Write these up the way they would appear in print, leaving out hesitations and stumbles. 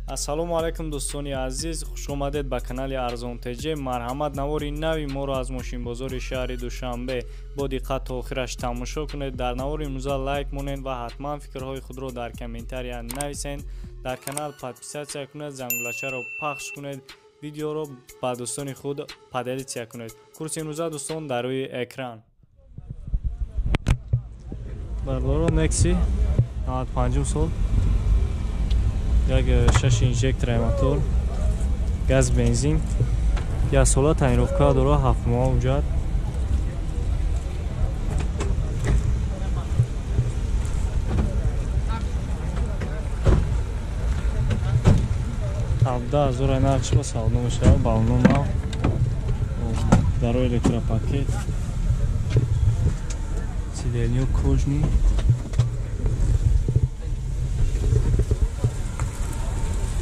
Ассалому алайкум дӯстони азиз, хуш омадед ба канали Арзон ТЖ. Марҳамат, навори нави моро аз мошинбозори шаҳри Душанбе бо диққат то охираш тамошо кунед. Дар навори имрӯза лайк монед ва ҳатман фикрҳои худро дар комментария нависед. Дар канал подписатсия кунед, зангулачаро пахш кунед, видеоро ба дӯстони худ поделитсия кунед. Курси имрӯза дӯстон дар рӯи экран. Бардоро Nexi 95 сол, як шаш инжектор мотор, газ бензин, як сола тонировка дора, 7 моҳ ҳуҷҷат. 17,000 нархш ба савдо мешавад, балоно нав, дарои электропакет, сиденьё кожаный.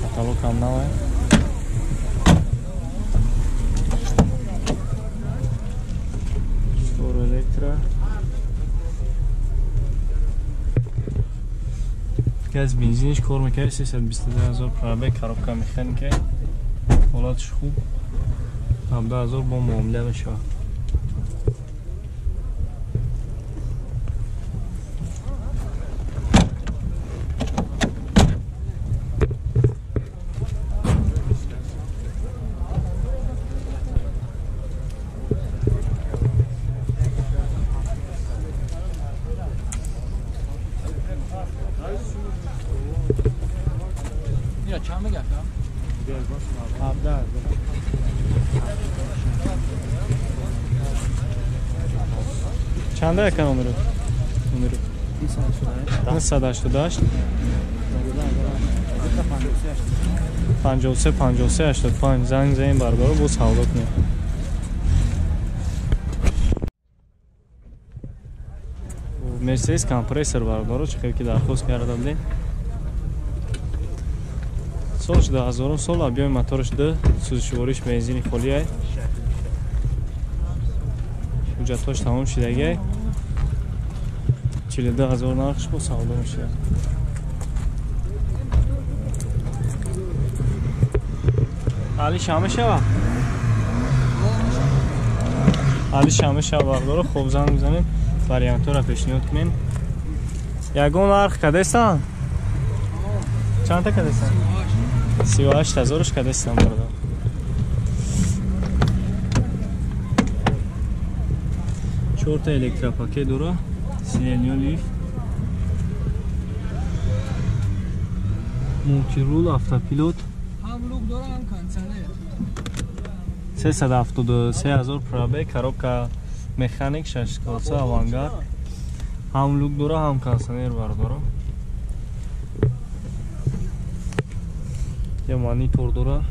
Каталог ҳам наве. Штор электро. Газ бензиниш кор мекард, 322,000 пробег, коробка механика. Ҳолатш хуб. 17,000 бо муомила мешавад. Чанд мегӯяд? 17,000. Чанда яка номеру? Номеру 988 53 53 85. Занг занем бародаро, бо савдо кунем. Мерседес компрессор бародаро, чӣ хел ки дархост карда будем. Солш 2000 сол, объёми моторш 2, сӯзишвориш бензини холиай. Ҳуҷҷатҳош тамом шидагиай. 42,000 нархш бо савдо мешавад. Али шама шава? Али шама шава бардоро, хоб занг мезанем, вариантҳоро пешниҳод кунем. Ягон нарх кадестан? Чандта кадестан? 38,000 кадестан бародар. Чорта электропакет дора, сиденьё лифт, мультирул, автопилот. Ҳам люк дора, ҳам кондиционер. 373,000 пробег, коробка механик, 6 колеса, авангард. Ҳам люк дора, ҳам кондиционер бародаро. Я монитор дора.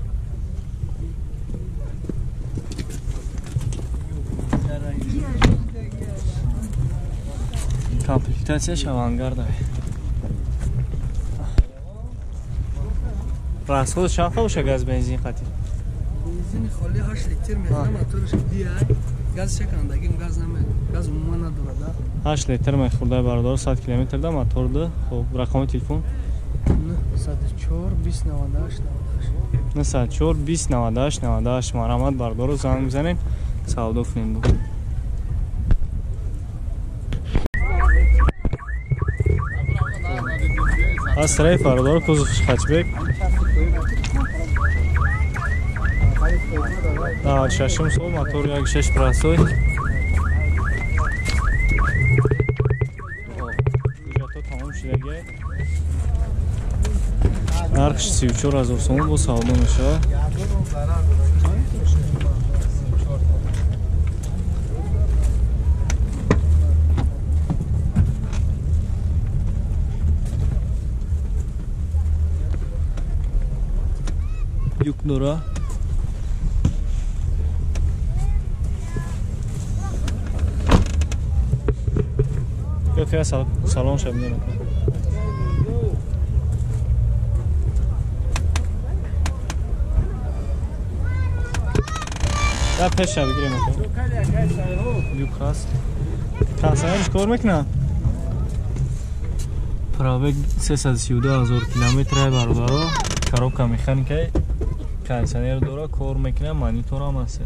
Комплектацияш авангарда. Расход чанд боша газ бензин қати? Бензини холи 8 литр мехӯрад, моторш дия, газ шакандагим газ намед, газ умуман надорад. 8 литр мехӯрда бародар, 100 км да мотор да. Хоб, рақами телефон 904 20 98 98. 904 20 98 98. Марҳамат бародаро, занг бизанед, савдо кунем. Аз тарафи бародаро кузов хачбек 96 сол, мотор 1.6 простой. Ҳуҷҷатҳо тамом шидагиай. Нархш 34,000 сомон бо савдо мешавад. Люк дора. Ё салон шаб намекунад. Да пеша бигирем. Люк ҳаст. Кондиционерш кор мекунад? Пробег 332,000 километр бародаро. Коробка механика, кондиционер дора, кор мекунад, монитор ҳам ҳаст.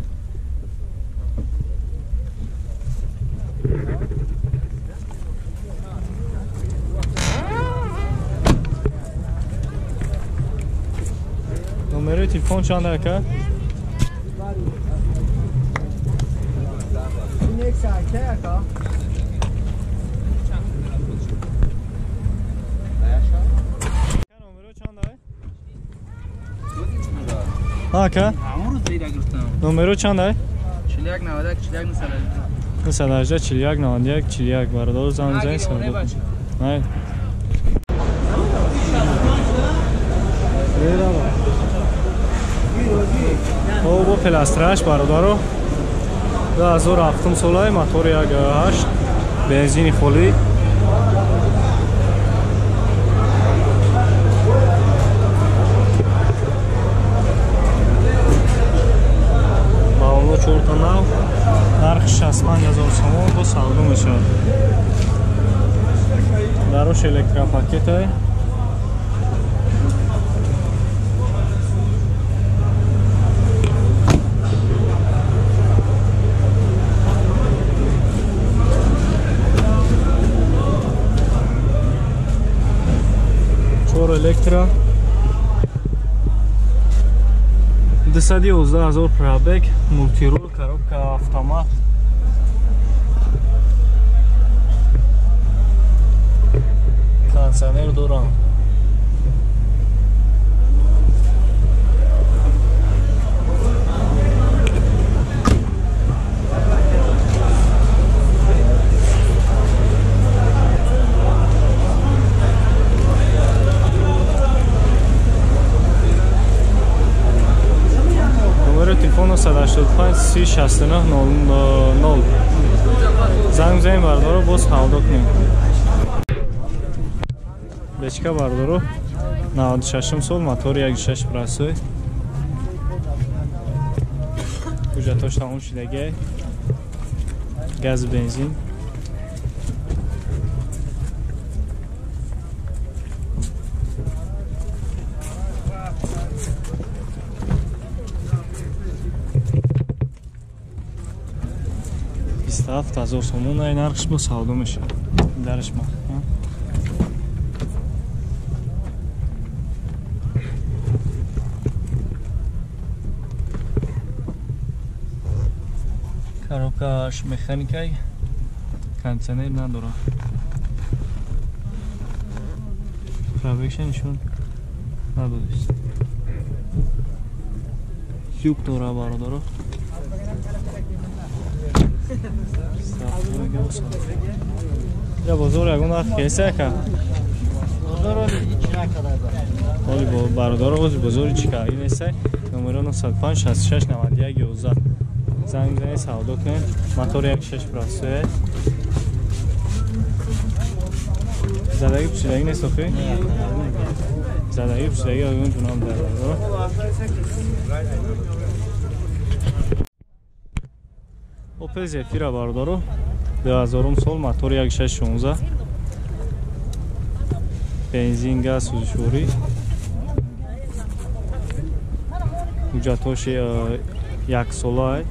Номери телефон чанд ака? Ака? Номеро чанд ай? 41 91 41 918 41 91 41 бародар занг занг савдо. Най. О, бо пластраш бародаро. 2007 солаи мотори 1.8 бензини холӣ. Баоло чорта нав, нархи 65 000 сомон бо савдо мешавад. Дарош электропакетай. Электро 211 000 пробег, мултирул, коробка автомат. Кондиционер дорам. Телефон 185 30 69 00. Занг занг бардоро, боз савдо кунем. Бечка бардоро 96 сол, мотори 1.6 прасой. Ҳуҷҷатош тамом шудагиай. Газ, бензин. Ҳафт ҳазор сомон ай нархш бо савдо мешавад. Дарш маҳкам. Коробкаш механикай, кондиционер надорад. Пробегша нишон надодист. Юк дора бародаро. Я бозор ягон нарх кеса ака? Оли бародаро ози бозори чӣ кард? Ин эса номеро 905 66 91 11. Занг занг савдо кунед. Мотор 1.6 прасоя. Задаги пӯшидаги нест охи? Задаги пӯшидаги ягон ҷунам дар бародаро. Опел Зефира бародаро 2000 сол, мотори 1.6 16, бензин, газ, сӯзишворӣ. Ҳуҷҷатҳош яксолаай.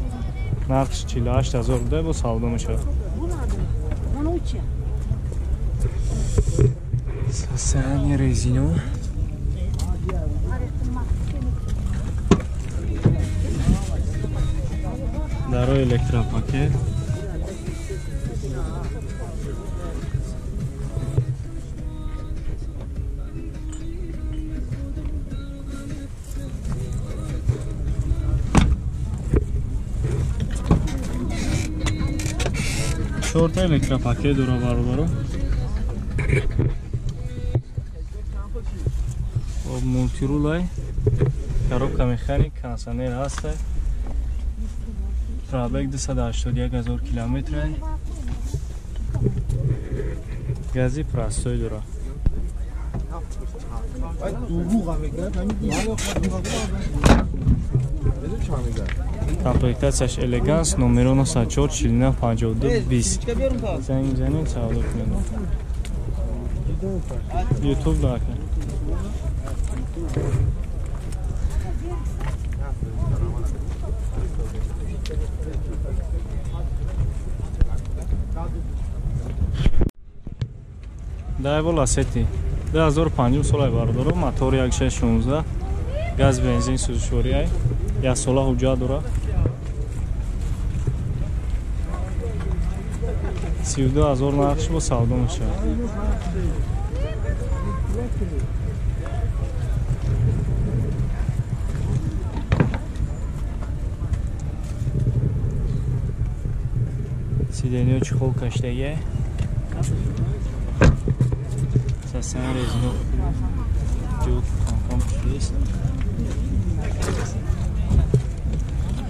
Нархш 48 000 буда, бо савдо мешавад. Состояние резино. Дарои электропакет. Чорта электропакет дора бародаро. Мултирулай, коробка механик, кондиционер ҳаст. Пробег 281 000 километр. Гази простой дора. Комплектацияш элеганс, номеро 904 49 52 20. Занг занед савдо кунед. Ютуб дака. Дайво Ласети 2005 солай бародаро, мотор 1.16, газ бензин сӯзишвориай, як сола ҳуҷҷат дора. 32 000 нархш бо савдо мешавад. Сиденьё чехол каштагия. Сасен резино ҷуд конком пуштист.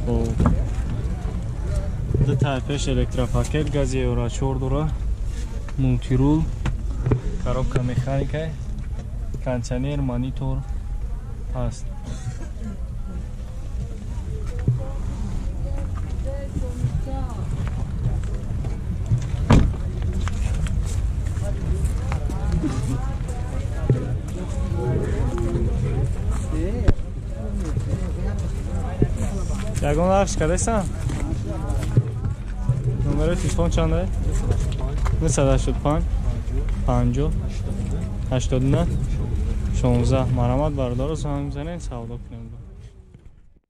Хоб. Ду тай пеш электропакет, гази Евро 4 дора, мултирул, коробка механика, кондиционер, монитор ҳаст. Ягон нархш кардасан? Номерои телефон чанд е? 985 50 89 16. Марҳамат бародаро, занг бизанед, савдо кунем.